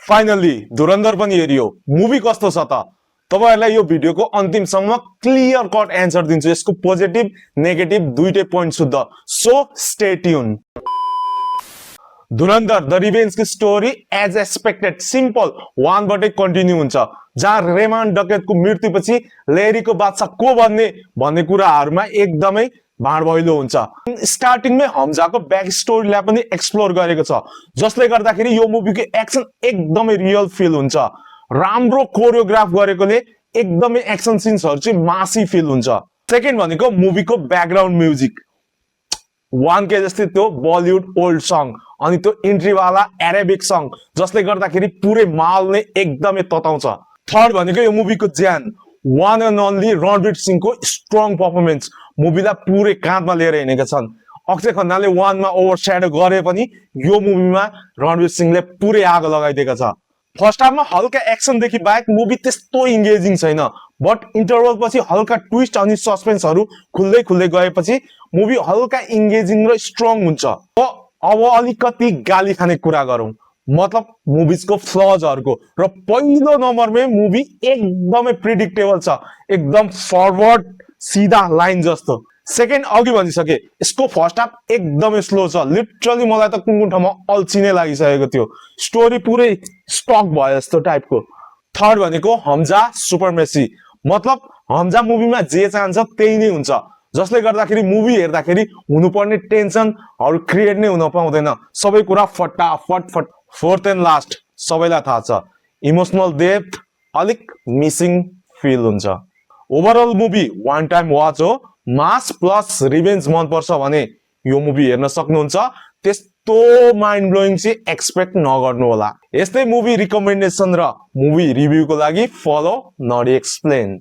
finally धुरन्धर पनि हेरियो movie कस्तो छ त तपाईहरुलाई यो भिडियोको अन्तिमसम्म क्लियर कट एन्सर दिन्छु यसको पोजिटिभ नेगेटिभ दुईटै पोइन्ट शुद्ध so stay tune Dhurandhar the revenge की story as expected simple one बाटै कन्टिन्यू हुन्छ जहाँ रेमान डकेतको मृत्युपछि लेरीको बादशाह को भन्ने कुराहरुमा एकदमै भाँडभैलो हुन्छ स्टार्टिङमै हमजाको ब्याक स्टोरीलाई पनि एक्सप्लोर गरेको छ जसले गर्दाखेरि यो मुभीको एक्सन एकदमै रियल फिल हुन्छ राम्रो कोरियोग्राफ गरेकोले एकदमै एक्सन सिन्सहरु चाहिँ मासी फिल हुन्छ सेकेन्ड भनेको मुभीको ब्याकग्राउन्ड म्युजिक 1K जस्तै त्यो बलिउड ओल्ड सङ अनि त्यो इन्ट्री वाला अरेबिक सङ जसले गर्दाखेरि पुरै माहौल नै एकदमै तताउँछ थर्ड भनेको यो मुभीको ज्यान वान एन्ड ओन्ली रणवीर सिंहको स्ट्रङ परफर्मेन्स मुभीलाई पुरै काँधमा लिएर हिँडेका छन् अक्षय खन्नाले वानमा ओभरस्याडो गरे पनि यो मुभीमा रणवीर सिंहले पुरै आगो लगाइदिएका छ फर्स्ट हाफमा हल्का एक्सन देखि बाहेक मुभी त्यस्तो इन्गेजिङ छैन बट इन्टरवल पछि हल्का ट्विस्ट अनि सस्पेन्सहरु खुल्दै खुल्दै गएपछि मुभी हल्का इन्गेजिङ र स्ट्रङ हुन्छ अब अलिकति गाली खाने कुरा गरौं मतलब मुभिजको फ्लजहरुको र पहिलो नम्बरमै मुभी एकदमै प्रिडिक्टेबल छ एकदम फरवर्ड सीधा लाइन जस्तो सेकेन्ड अघि भनिसके यसको फर्स्ट हाफ एकदमै स्लो छ लिटरली मलाई त कुन ठाउँमा अल्छिनै लागिसकेको थियो स्टोरी पुरै स्टक भयो जस्तो टाइपको थर्ड भनेको हमजा सुपरमेसी मतलब हमजा मुभीमा जे चाहन्छ त्यही नै हुन्छ जसले गर्दाखेरि मुभी हेर्दाखेरि हुनुपर्ने टेन्सनहरु क्रिएट नै हुन पाउँदैन सबै कुरा फटाफट फोर्थ एन्ड लास्ट सबैलाई थाहा छ इमोसनल डेप्थ अलिक मिसिङ फिल हुन्छ overall movie one time watch हो मास प्लस रिभेन्ज मन पर्छ भने यो मुभी हेर्न सक्नुहुन्छ त्यस्तो माइन्ड ब्लोइङ चाहिँ एक्सपेक्ट नगर्नु होला यस्तै मुभी रिकमेन्डेसन र मुभी रिभ्यूको लागि फलो नडी एक्सप्लेन